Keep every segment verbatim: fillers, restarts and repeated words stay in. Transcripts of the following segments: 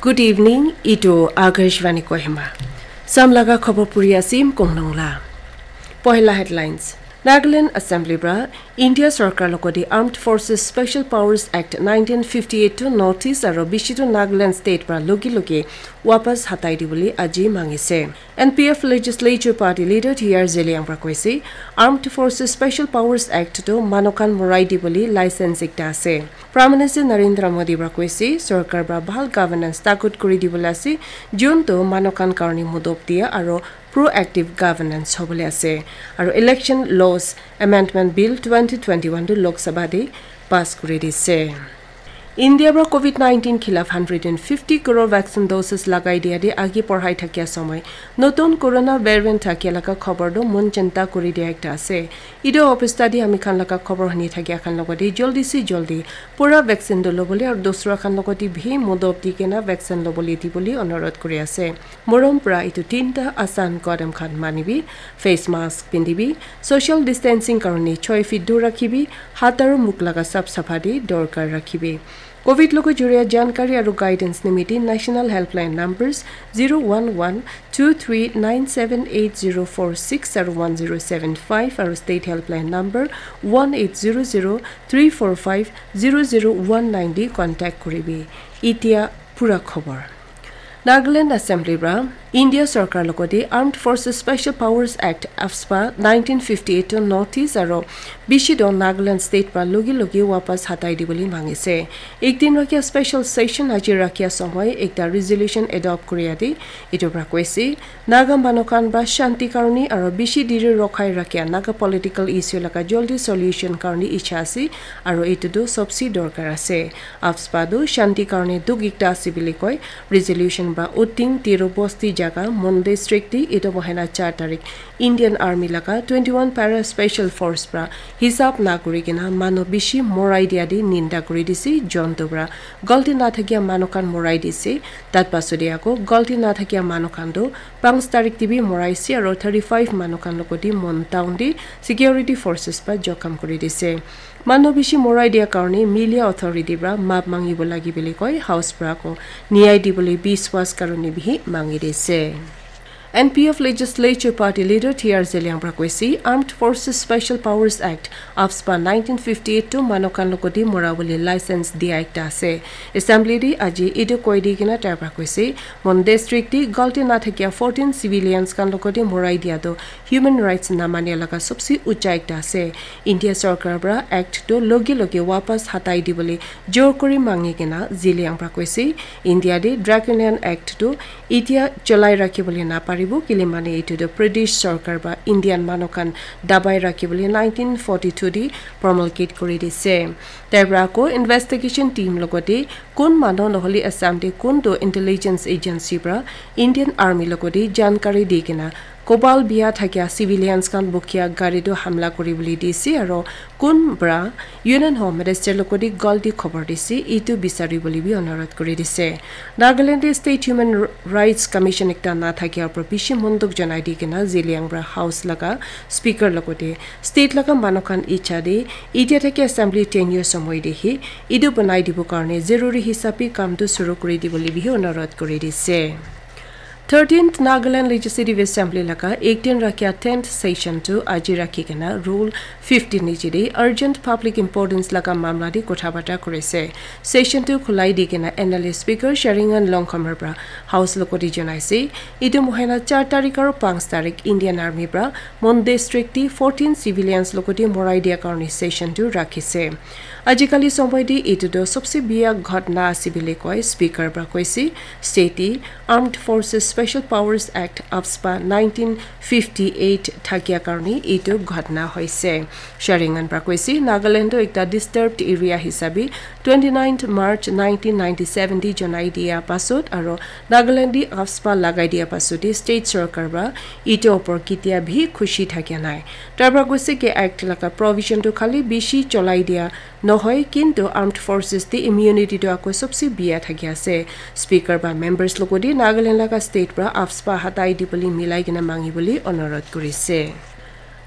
Good evening, itu Akashvani Kohima. Sam laga khobor puri asim konglong la. Pohila headlines. Nagaland Assembly pra India Sarkar logodi Armed Forces Special Powers Act nineteen fifty-eight to notice aro bishi to Nagaland State pra logi logi wapas hatai dibole aji mangise. N P F Legislature Party Leader T R Zeliang pra koise, Armed Forces Special Powers Act to manu khan morai dibole license ekta ase. Prime Minister Narendra Modi pra koise, Sarkar pra bhal governance takut kuri dibole ase, jun to manu khan karne mudop dia aro proactive governance hobole ase. Aro Election Laws Amendment Bill twenty twenty-one to Lok Sabha de pass kuri dise. India pra covid nineteen khilaf hundred and fifty crore vaccine doses lagai dia de agi porhai thakia samay notun corona variant thakia laga khobor do mon chinta kuri dia ekta ase. Idu obostha de ami khan laga khobor huni thakia khan logodi joldi se joldi pura vaccine do lobole aru dusra khan logodi bhi modop di kena vaccine lobole dibole onurodh kuri ase. Morom pra itu tinta asan kodam khan manibi, face mask pindibi, social distancing karone choi feet dur rakhibi, hat aru muk laga sap sapha de dorkar rakhibi. Covid logo juria jankari aru guidance nimiti National Helpline numbers zero one one two three nine seven eight zero four six aru one zero seven five aru State Helpline number one eight zero zero three four five zero zero one nine de contact kuribi. Itia pura khobor. Nagaland Assembly pra India Sarkar logodi Armed Forces Special Powers Act, AFSPA, nineteen fifty-eight to notice aro bishi do Nagaland State pra logi logi wapas hatai dibole mangise. Ek din rakhia special session aji rakhia samay ekta resolution adopt kuri adi itu pra koise, Naga manu khan pra shanti karone aro bishi diri rokhai rakhia Naga political issue laga joldi solution karone icha ase aro itu do sobse dorkar ase. AFSPA tu shanti karone dukh ekta ase bili koi. Resolution pra Uting Tirubosti jaga Mon District te itu mohena char tarik Indian Army laga twenty-one Para Special Force pra hisab na kuri kena manu bishi morai dia de ninda kuri dise, jontu pra galti na thakia manu khan morai dise. Tat pasode ako galti na thakia manu khan tu panch tarik te bi morai se aro thirty-five manu khan logodi Mon town de security forces pra jokham kuri dise. Manu bishi morai dia karone media authority pra map mangibo lagi bili koi, house pra ko niyai dibole biswas karone bihi mangi dise. N P F Legislature Party Leader T R Zeliang pra koise, Armed Forces Special Powers Act, AFSPA nineteen fifty-eight to manu khan logodi mora bole license dia ekta ase. Assembly de aji idu koi di kena tai pra koise, Mon District de galti na thakia fourteen civilians khan logodi morai dia do human rights namania laga sobse ucha ekta ase. India Sarkar pra Act to logi logi wapas hatai dibole jor kuri mangi kena Zeliang pra koise, India de Draconian Act to itia cholai rakhi bole na paribo, kile mane itu to British Sarkar pra Indian manu khan dabai rakhi bole nineteen forty-two de promulgate kuri dise. Tai pra ako investigation team logodi kun manu nohole Assam de kun to intelligence agency pra Indian Army logodi jankari di kena Kobal bia thakia civilians khan bukia gari tu hamla kuri bole dise aro kun pra Union Home Minister logodi galti khobor dise itu bisari bole bi onurodh kuri dise. Nagaland de State Human Rights Commission ekta na thakia pra bishi monduk janai di kena Zeliang pra House laga Speaker logodi state laga manu khan icha de itia thakia assembly tenure samoi de hi itu banai dibo karone zaruri hisabe kam tu suru kuri dibole bihi onurodh kuri dise. Thirteenth Nagaland Legislative Assembly laga ek din rakhia tenth session tu aji rakhi kena Rule fifteen niche de urgent public importance laga mamla de kotha bata kuri ase. Session tu khulai di kena N L A Speaker Sharingan Longkhamar pra House logodi janai ase. Itu mohena char tarik aro panch tarik Indian Army pra Mon District de fourteen civilians logodi morai dia karone session tu rakhise. Ajikali somoi de itu to sobse biya ghotna ase bili koi, Speaker pra koise, state de Armed Forces Special Powers Act, AFSPA nineteen fifty-eight thakia karone itu ghotna hoise. Sharingan pra koise, Nagaland to ekta disturbed area hisabe twenty-ninth March nineteen ninety-seven de janai dia pasot aro Nagaland de AFSPA lagai dia pasot de state sarkar pra itu opor ketia bhi khushi thakia nai. Tai pra koise ki Act laga provision tu khali bishi cholai dia nohoi, kintu Armed Forces te immunity tu ako sobse biya thaki ase. Speaker ba members logodi Nagaland laga state pra AFSPA hatai dibole milai kena mangi bole onurodh kurise.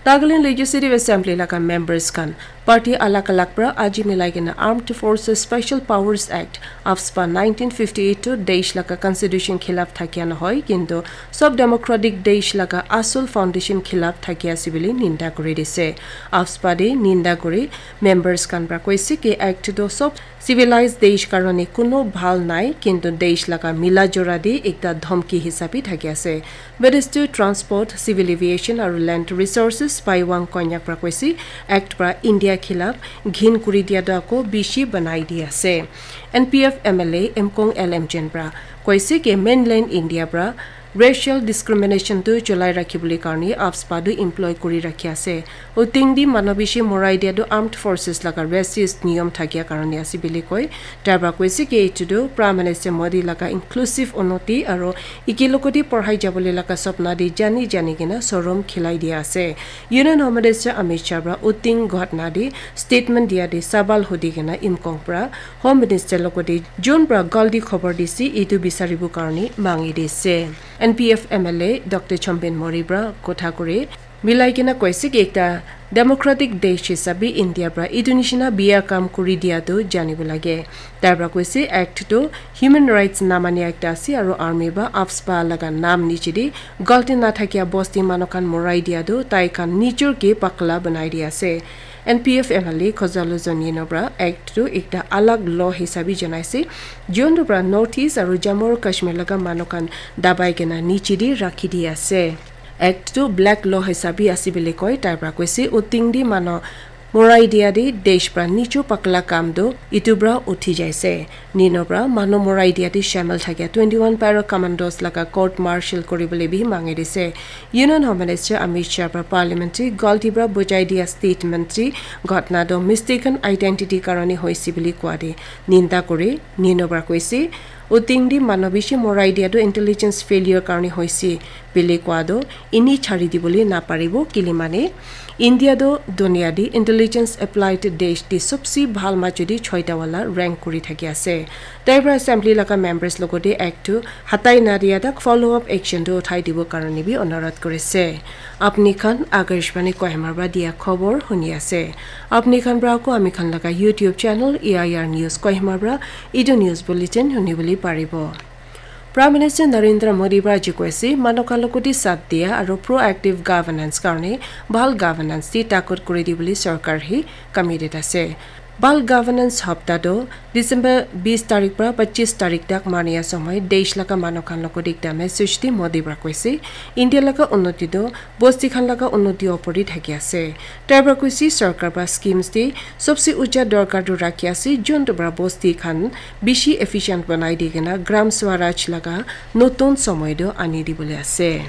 Nagaland Legislative Assembly laga members khan party alag alag pra aji milai kena Armed Forces Special Powers Act, AFSPA, nineteen fifty-eight tu desh laga constitution khilaf thakia nohoi, kintu sob democratic desh laga asul foundation khilaf thakia ase bili ninda kuri dise. AFSPA de ninda kuri members khan pra koise ki act tu sob civilized desh karone kuno bhal nai, kintu desh laga mila jora de ekta dhomki hisabe thaki ase. Whether to transport, civil aviation aru land resources, Paiwang Konyak pra koise, act pra India khilaf ghin kuri dia tu ako bishi banai di ase. N P F M L A Emkong L M Chen pra koise ke mainland India pra racial discrimination tu cholai rakhi bole karne AFSPA tu employ kuri rakhi ase. Uting di manu bishi morai dia tu armed forces laga racist niyom thakia karone ase bili koi. Tar pra koise ki etu tu Prime Minister Modi laga inclusive unnoti aro iki lokoti porhai jabole laga sapna di jani jani kena sorom khilai dia ase. Union Home Minister Amit Shah pra uting ghotna di statement dia di sabal hudi kena Emkong pra Home Minister lokoti jun pra galti khobor disi etu bisaribo karone mangi dise. N P F M L A Doctor Chomben Mori pra kotha kuri milai kena koise ki ekta democratic desh hisabe India pra etu nishina biya kam kuri dia tu janibo lage. Tar pra koise act tu human rights namania ekta ase aru army ba AFSPA laga nam niche de galti na thakia bosti manu khan morai dia tu tai khan nijor ke pakla banai dia ase. N P F M L A Khozalo Zonino pra act tu ekta alag law hisabe janai ase. Jun tu pra North East aru Jammu aru Kashmir laga manu khan dabai kena niche de rakhi di ase. Act tu black law hisabe ase bili koi, tar pra koise uting di manu morai dia di desh pra nichu pakla kam tu itu pra uthi jaise. Nino pra manu morai dia di shamil thakia twenty-one para commandos laga court martial kuri bole bi mangi dise. Union Home Minister Amit Shah pra parliamentary galti pra bujai dia statement di ghotna tu mistaken identity karone hoise bili koa di ninda kuri nino pra koise uting di manu bishi morai dia tu intelligence failure karone hoise bili koa tu ini chari dibole naparibo kili mane India tu dunia di intelligence applied desh di sobse bhal majo di choita wala rank kuri thaki ase. Tai pra assembly laga members logote act tu hatai na dia tak follow up action tu uthai dibo karone bi onurodh kuri ase. Apni khan Akashvani Kohima pra dia khobor huni ase. Apni khan pra ako ami khan laga YouTube channel A I R News Kohima pra etu news bulletin huni bole paribo. Prime Minister Narendra Modi pra aji koise manu khan logote sat dia aru proactive governance karone bhal governance di takot kuri di bole sarkar hi committed ase. Bhal governance hapta tu December bis tarik pra pachis tarik tak mania somoi desh laga manu khan logote ekta message di Modi pra koise India laga unnoti tu bosti khan laga unnoti opor te thaki ase. Tai pra koise sarkar pra schemes te sobse ucha dorkar tu rakhi ase, jun tu pra bosti khan bishi efficient banai di kena Gram Swaraj laga notun somoi tu ani dibole ase.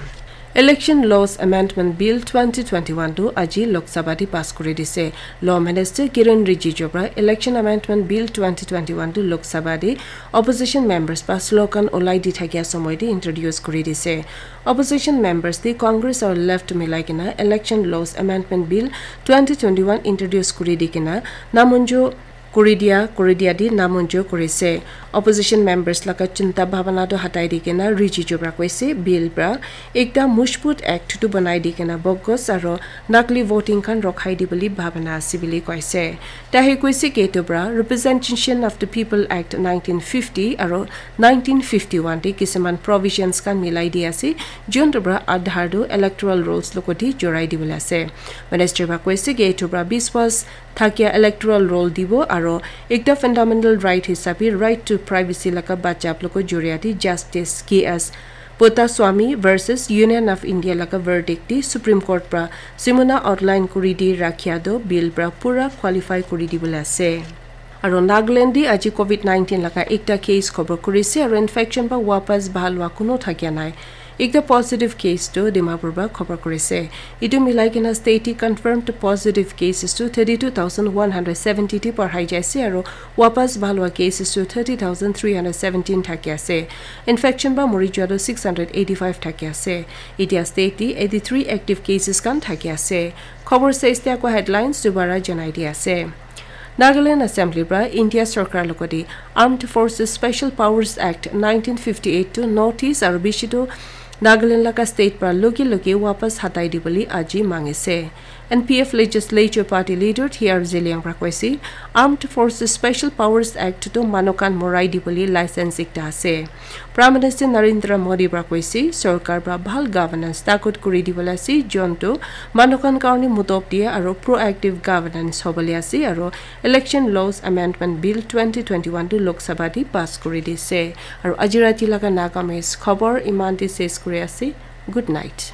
Election Laws Amendment Bill twenty twenty-one tu aji Lok Sabha te pass kuri dise. Law Minister Kiren Rijiju pra Election Amendment Bill twenty twenty-one tu Lok Sabha te opposition members pra slogan ulai di thakia somoi te introduce kuri dise. Opposition members te Congress aru Left milai kena Election Laws Amendment Bill twenty twenty-one introduce kuri di kena namunju kuri dia kuri dia di namunju kuri se. Opposition members laga chinta bhabana tu hatai di kena Rijiju pra koise bill pra ekta mujbut act tu banai di kena bogus aru nakli voting khan rokhai di bole bhabana ase bole koise. Tai koise ki etu pra Representation of the People Act nineteen fifty aru nineteen fifty-one te kisuman provisions khan milai di ase, jun tu pra Aadhaar tu electoral rolls logote jorai dibole ase. Minister pra koise ki etu pra biswas thakia electoral roll dibo aru ekta fundamental right hisabe right to privacy laga bachap logo joria te Justice K S Puttaswamy versus Union of India laga verdict te Supreme Court pra simuna outline kuri di rakhia tu bill pra pura qualify kuri dibole ase. Aru Nagaland te aji covid nineteen laga ekta case khobor kuri ase aru infection pra wapas bhal hua kuno thakia nai. Ekta positive case tu Dimapur pra khobor kuri ase. Etu milai kena state te confirmed positive cases tu thirty-two thousand one hundred seventy te parhai jai ase aru wapas bhal hua cases tu thirty thousand three hundred seventeen thaki ase. Infection pra mori jua tu six hundred eighty-five thaki ase. Etia state te eighty-three active cases khan thaki ase. Khobor sestia ko headlines dubara janai di ase. Nagaland Assembly pra India Sarkar logote Armed Forces Special Powers Act nineteen fifty-eight tu North East aru bishi tu Nagaland laga state para loge loge wapas hatai dibole aji mangise. N P F Legislature Party Leader T R Zeliang para koise, Armed Forces Special Powers Act tu manu khan morai dibole license ekta ase. Prime Minister Narendra Modi para koise, sorkar para bhal governance takut kuri dibole ase, jontu manu khan karne mudop diye aru proactive governance hobole ase aru Election Laws Amendment Bill twenty twenty-one tu Lok Sabha te pass kuri dise. Aru aji rati laga Nagamese khobor iman te ses kuri ase. Good night.